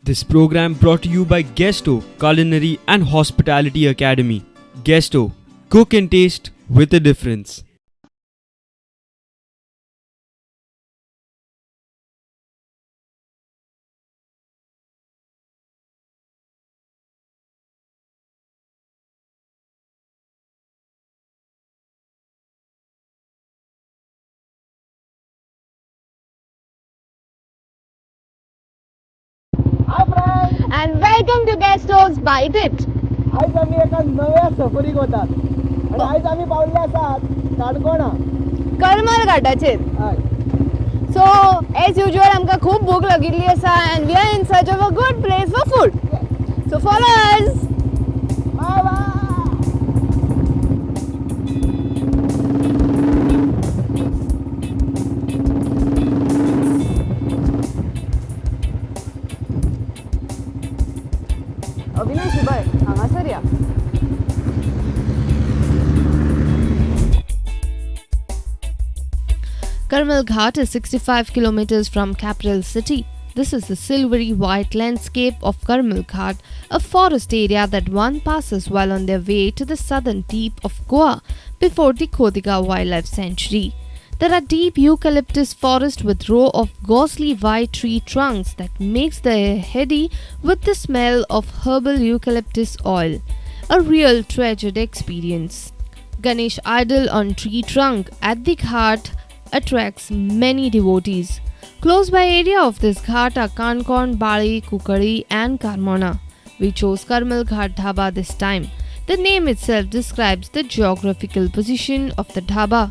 This program brought to you by Guesto Culinary and Hospitality Academy. Guesto, cook and taste with a difference. Hi friends, And welcome to Guesto's Bite It. आयज आमी एका नव्या सफरीक वतात आनी आयज आमी पावल्ले आसात काणकोणा. करमल घाटाचेर. हय. सो एज युजल आमकां खूब भूक लागिल्ली आसा and we are in search of a good place for food. So follow us. Bye bye. Avinash बाय हांगासर या. Karmal Ghat is 65 kilometers from capital city. This is the silvery white landscape of Karmal Ghat, a forest area that one passes while on their way to the southern tip of Goa before the Cotigao Wildlife Sanctuary. There are deep eucalyptus forest with row of ghostly white tree trunks that makes the air heady with the smell of herbal eucalyptus oil. A real treasured experience. Ganesh idol on tree trunk at the ghat attracts many devotees. Close by area of this ghat are Kankon, Bali, Kukadi and Carmona. We chose Karmal Ghat Dhaba this time. The name itself describes the geographical position of the dhaba.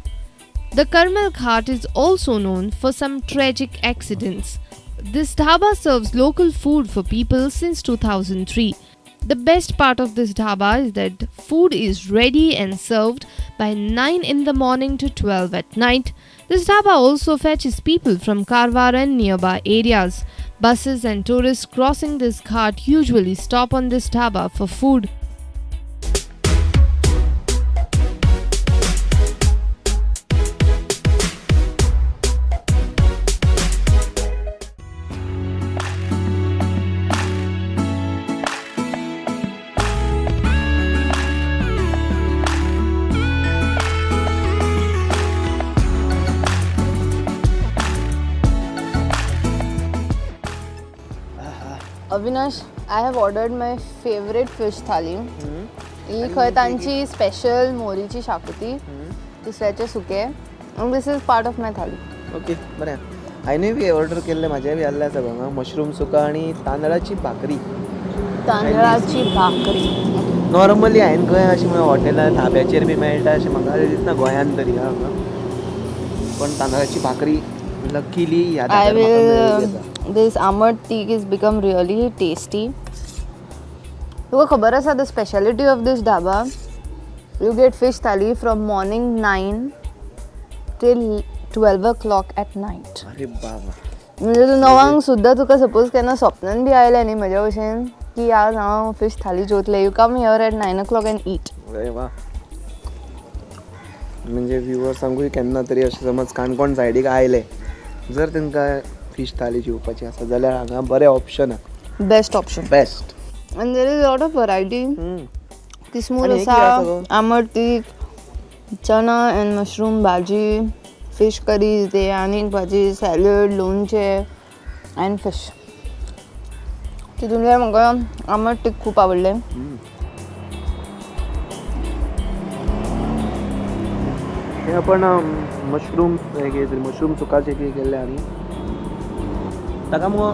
The Karmal Ghat is also known for some tragic accidents. This dhaba serves local food for people since 2003. The best part of this dhaba is that food is ready and served by 9 in the morning to 12 at night. This dhaba also fetches people from Karwar and nearby areas. Buses and tourists crossing this ghat usually stop on this dhaba for food. Avinash, I have ordered my favourite fish thali. ही खंय तांची special मोरीची शाकुती, तिसऱ्याचे सुके. This is part of my thali. Okay, बरें. हांवें बी order केल्लें, म्हाजें बी आसलें आसा हांगा मशरूम सुका आनी तांदळाची भाकरी. तांदळाची भाकरी नॉर्मली हांवें खंय अशें हॉटेलान धाब्याचेर बी मेळटा अशें म्हाका दिसना गोंयांत तरी हांगा, पण तांदळाची भाकरी लकीली ह्या I धाब्यार म्हाका मेळ्ळी आसा. Will this आमट तीख is become really tasty. तुका खबर आसा the speciality of this dhaba, you get fish thali from morning 9 till 12 o'clock at night. अरे बाबा, म्हणजे तूं 9 सुद्दां तुका सपोज केन्ना स्वप्नान बी आयलें न्ही म्हज्या भशेन की आज हांव फिश थाली जेवतलें, you come here at 9 o'clock and eat. अरे वा. म्हणजे व्ह्युअर्सांकूय केन्ना तरी अशें समज काणकोण सायडीक आयले जर तांकां फिश थाली जेवपाची आसा जाल्यार हांगा बरें ऑप्शन आसा. Best option. Best. And there is lot of variety. किसमूर आनी हे आसा, कितें आसा गो? आमट तीख, चना and mushroom bhaji, fish curry, ते आनीक भाजी, सॅलड, लोणचें अँड फिश. तितूंतलें म्हाका आमट तीख खूब आवडलें. हे आपण मशरूम हे मशरूम सुकाचें कितें केल्लें आनी ताका मुगो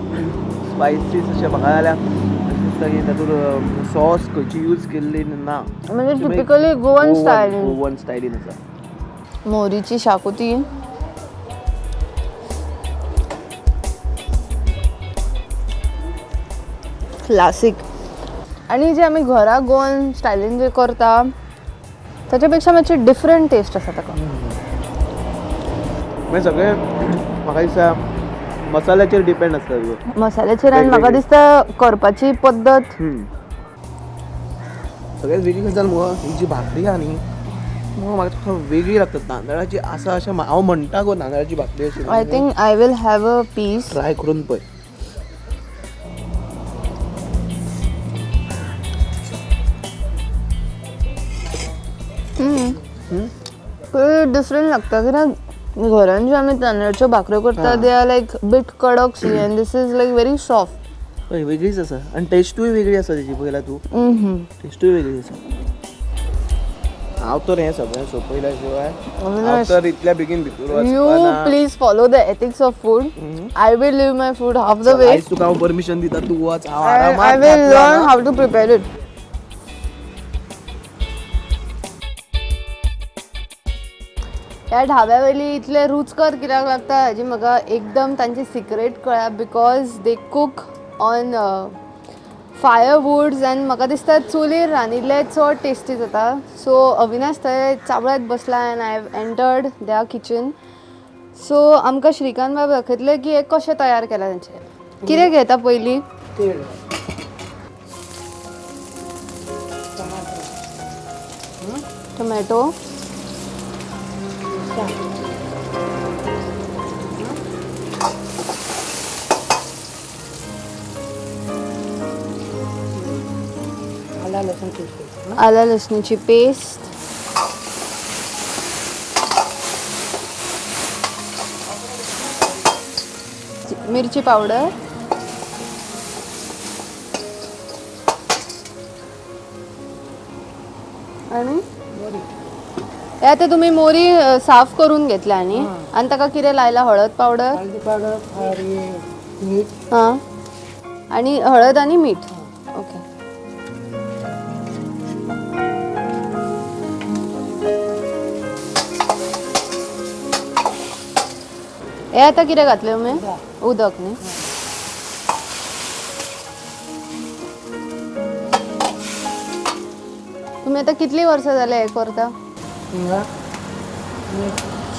स्पायसीस अशें म्हाका जाल्यार अशें दिसता की तातूंत सॉस खंयची यूज केल्ली ना. म्हणजे टिपिकली गोवन स्टायलीन. गोवन स्टायलीन आसा. मोरीची शाकुती, क्लासीक. आनी जे आमी घरा गोवन स्टायलीन जे करता ताच्या पेक्षा मातशी डिफरंट टेस्ट आसा ताका. मागीर सगळें म्हाका दिसता मसाल्याचेर डिपेंड आसता. मसाल्याचेर आनी म्हाका दिसता करपाची पद्दत. सगळ्यात वेगळी गजाल मुगो ही जी भाकरी आहा न्ही मुगो म्हाका वेगळी लागता तांदळाची आसा अशें हांव म्हणटा गो तांदळाची भाकरी अशी. I think I will have a piece. Try करून पळय. डिफरंट लागता कित्याक घरान ज्यो आमी तांदळाच्यो भाकऱ्यो करता they are like bit कडक शी and this is like very soft. हय, वेगळीच आसा आनी टेस्टूय वेगळी आसा तेजी. पयला तूं टेस्टूय वेगळी आसा. हांव तर हें सगळें सोंपयल्या शिवाय हांव तर इतल्या बेगीन भितर You वचपाना. Please follow the ethics of food. I will leave my food half the way. आयज तुका हांव परमिशन दिता, तूं वच, हांव I आरामात will खातलो learn हांगा. how to prepare it. ह्या ढाब्या वयली इतले रुचकर कित्याक लागता हाजी म्हाका एकदम तांची secret कळ्ळा, because they cook on fire woods आनी म्हाका दिसता चुलीर रांदिल्लें चड टेस्टी जाता. सो अविनाश थंय चाबळत बसला and I have entered their kitchen. So आमकां श्रीकांत बाब दाखयतले की हें कशें तयार केलां तेंचें. कितें घेता पयलीं? तेल, टमाटर, टोमॅटो, मिरसांग, आला लसूण पेस्ट, आला लसणीची पेस्ट, मिरची पावडर, आणि हे आता तुम्ही मोरी साफ करून घेतल्या आणि आणि ताका कितें लायला? हळद पावडर, हळदी पावडर आणि मीठ. हां, आणि हळद आणि मीठ. ओके. हे आता कितें घातलें तुमी? उदक न्ही? तुमी आतां कितलीं वर्सां जालीं हें करता? हिंगा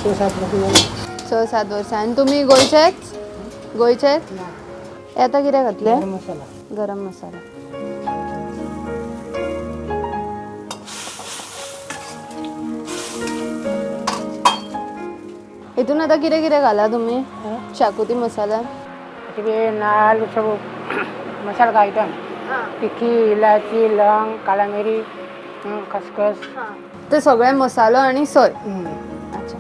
6-7 वर्सां जालीं. 6-7 वर्सां. आनी तुमी गोंयचेच? गोंयचेच? ना. हे आतां कितें घातलें? गरम मसाला. गरम मसाला. हितून आतां कितें कितें घाला तुमी शाकुती मसाला? तिथे नारळ, सब मसाला का आइटम, तिखी, इलायची, लवंग, काला मिरी, खसखस. ते सगळे मसालो आणि सोय. अच्छा.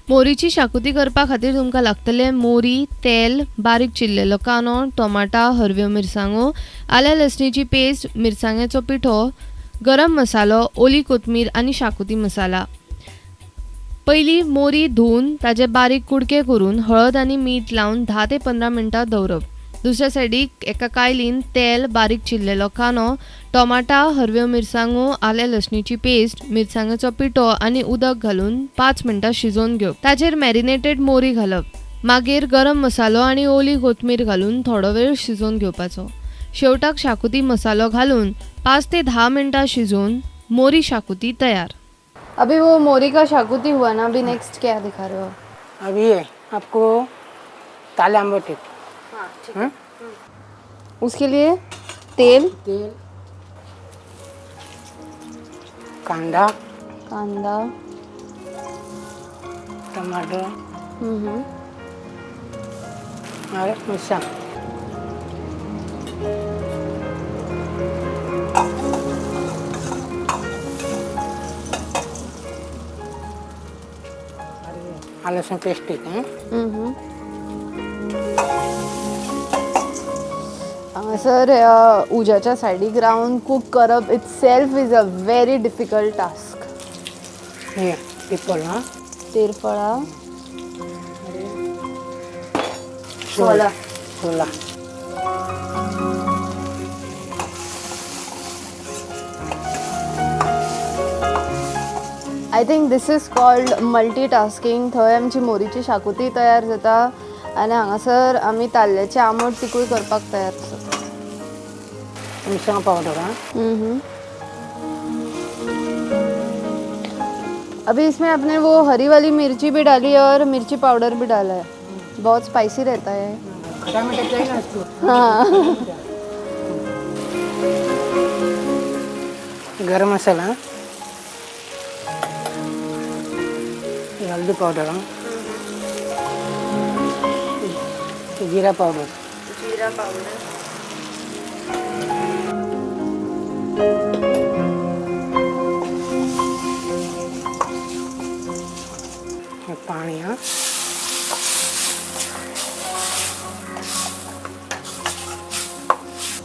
मोरीची शाकुती करपा खातीर तुमकां लागतले मोरी, तेल, बारीक चिरलेलो कांदो, टोमाटा, हरव्यो मिरसांगो, आल्या लसणीची पेस्ट, मिरसांगेचो पिठो, गरम मसालो, ओली कोथमीर आनी शाकुती मसाला. पयलीं मोरी धुवन ताजे बारीक कुडके करून हळद आनी मीठ लावन 10 ते 15 मिनटां दवरप. दुसऱ्या सायडीक एका कायलीन तेल, बारीक चिरलेलो कांदो, टोमाटा, हरव्यो मिरसांगो, आल्या लसणीची पेस्ट, मिरसांगेचो पिठो आनी उदक घालून 5 मिनटां शिजोवन घेवप. ताचेर मॅरिनेटेड मोरी घालप. मागीर गरम मसालो आनी ओली कोथमीर घालून थोडो वेळ शिजोवन घेवपाचो. शेवटाक शाकुती मसालो घालून 5 ते 10 मिनटां शिजोवन मोरी शाकुती तयार. अभी वो मोरी का शाकुती हुआ ना, अभी नेक्स्ट क्या दिखा रहे हो? अभी ये आपको ताले आंबोटे. उसके लिए तेल, तेल, कांदा, कांदा, टमाटर और मिरसांग. आला लसूण पेस्ट है. हांगासर उज्याच्या सायडीक रावन कूक करप itself is a very difficult task. हे पिपल. हां, तेरफळा, सोला, सोला. I think this is called multitasking. थंय आमची मोरीची शाकुती तयार जाता आनी हांगासर आमी ताल्ल्याचे आंबट तिकूय करपाक तयार आसात. मिरसांग पावडर. हाँ, अभी इसमें आपने वो हरी वाली मिर्ची भी डाली है और मिर्ची पाउडर भी डाला है. बहुत स्पाइसी रहता है. खट्टा मीठा चाहिए ना इसको. हाँ. गरम मसाला, हल्दी पाउडर, जीरा पाउडर. जीरा पाउडर. पाणी हा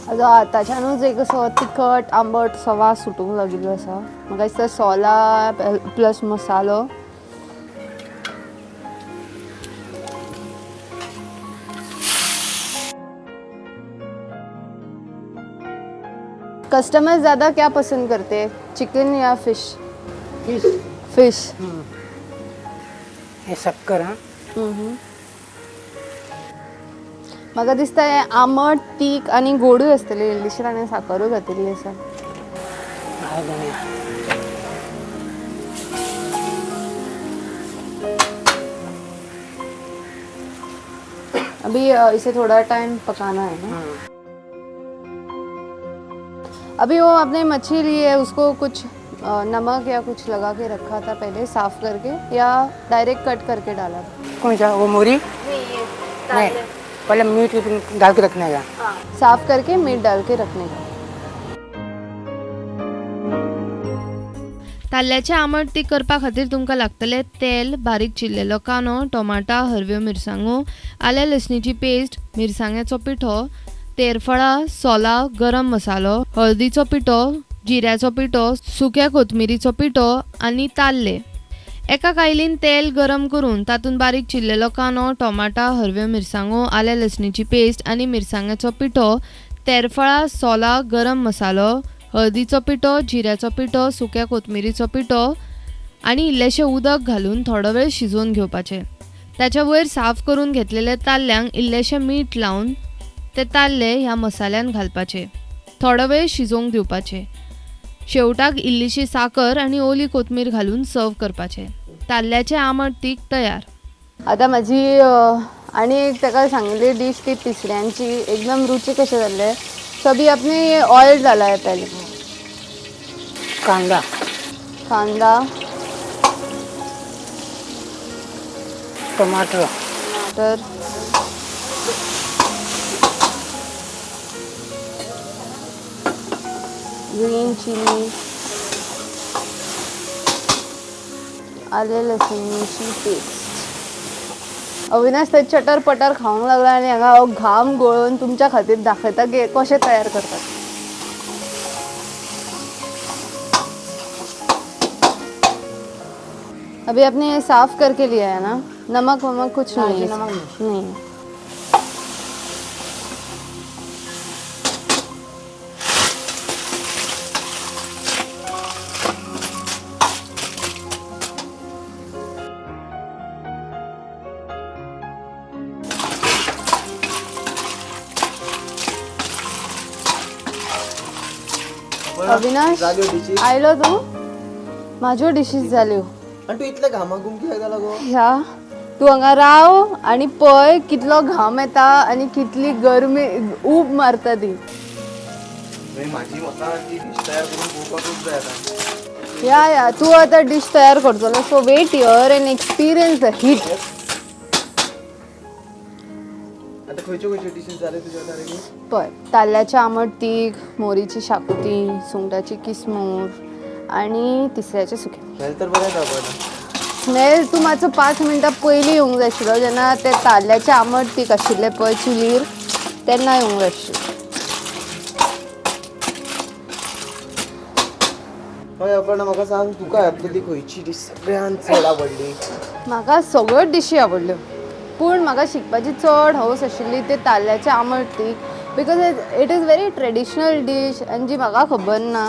आतां आतांच्यानूच एक असो तिखट आंबट सो वास सुटूंक लागिल्लो आसा. म्हाका दिसता सोला प्लस मसालो. कस्टमर ज़्यादा क्या पसंद करते हैं, चिकन या फिश? फिश. फिश. हे शक्कर हा. म्हाका दिसता हें आंबट तीख आनी गोडूय आसतली, इल्लीशी ताणें साकरूय घातिल्ली आसा. धनिया. अभी इसे थोड़ा टाइम पकाना है ना? अभी वो आपने मच्छी ली है, उसको कुछ नमक या कुछ लगा के रखा था पहले साफ करके, या डायरेक्ट कट करके डाला था? कौन सा वो मोरी? नहीं, पहले मीट डाल के रखने का. साफ करके मीठ डाल के रखने का. ताल्ल्याचें आमट तीख करपा खातीर तुमकां लागतलें तेल, बारीक चिरलेलो कांदो, टोमाटां, हरव्यो मिरसांगो, आल्या लसणीची पेस्ट, मिरसांग्याचो पिठो, तेरफळां, सोलां, गरम मसालो, हळदीचो पिठो, जिऱ्याचो पिठो, सुक्या कोथमिरीचो पिठो आनी ताल्ले. एका कायलीन तेल गरम करून तातूंत बारीक चिरलेलो कांदो, टोमाटां, हरव्यो मिरसांगो, आल्या लसणीची पेस्ट आनी मिरसांग्याचो पिठो, तेरफळां, सोलां, गरम मसालो, हळदीचो पिठो, जिऱ्याचो पिठो, सुक्या कोथमिरीचो पिठो आनी इल्लेशें उदक घालून थोडो वेळ शिजोवन घेवपाचें. ताच्या वयर साफ करून घेतलेल्या ताल्ल्यांक इल्लेशें मीठ लावन ते ताल्ले ह्या मसाल्यान घालपाचे. थोडो वेळ शिजोवंक दिवपाचे. शेवटाक इल्लीशी साकर आनी ओली कोथमीर घालून सर्व करपाचें. ताल्ल्याचें आमट तीख तयार. आतां म्हाजी आनी एक ताका सांगिल्ली डीश ती तिसऱ्यांची एकदम रुचीक कशें जाल्लें. सो अभी आपने ये ऑयल डाला है पहले. कांदा. कांदा, टमाटर, टमाटर, ग्रीन चिली, आले लसणीची पेस्ट. अविनाश थंय चटर पटर खावंक लागला आनी हांगा हांव घाम गळोवन तुमच्या खातीर दाखयता की कशें तयार करतात. अभी आपने ये साफ करके लिया है ना? नमक वमक कुछ नहीं है? नमक नहीं. अविनाश आयलो तूं? म्हाज्यो डिशीज जाल्यो. आनी तूं इतले घामाघूम कित्याक जाला गो? ह्या तूं हांगा राव आनी पळय कितलो घाम येता आनी कितली गरमी ऊब मारता ती. म्हाजी म्हाका ती डीश तयार करून पळोवपाकूच जाय आतां. या या तूं आतां डीश तयार करतलो. So wait here and experience the heat. आतां खंयच्यो खंयच्यो डिशीज जाल्यो तुज्यो आतां रेडी? पळय, ताल्ल्याचें आमट तीख, मोरीची शाकुती, सुंगटाची किसमूर आनी तिसऱ्याचें सुकें. स्मेल तर बरें येता पळय. स्मेल तूं मातसो 5 मिनटां पयलीं येवंक जाय आशिल्लो, जेन्ना ते ताल्ल्याचें आमट तीख आशिल्लें पळय चुलीर, तेन्ना येवंक जाय आशिल्लें. हय अपर्णा, म्हाका सांग तुका ह्यातली खंयची डीश सगळ्यांत चड आवडली? म्हाका सगळ्योच डिशी आवडल्यो, पूण म्हाका शिकपाची चड हौस आशिल्ली ते ताल्ल्याचें आमट तीख, because it is very traditional dish आनी जी म्हाका खबर ना.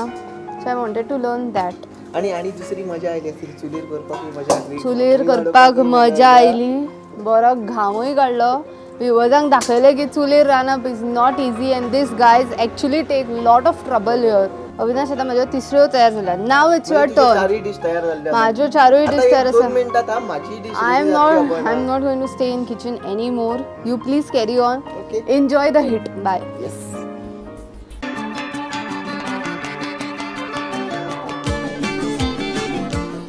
So I wanted to learn that. आनी आनी दुसरी मजा आयली आसतली चुलीर करपाक? मजा आयली चुलीर करपाक मजा आयली, बरो घामूय काडलो. व्युवर्सांक दाखयलें की चुलीर रांदप is not easy and this guys actually take lot of trouble here. Avinash, आतां म्हाज्यो तिसऱ्यो तयार जाल्या. Now it's your turn. चारूय डीश तयार जाल्ल्यो. म्हाज्यो चारूय डीश तयार आसा. 2 मिनटां म्हाजी dish. I am not going to stay in kitchen any more. You please carry on. Okay. Enjoy the heat. Bye. Yes.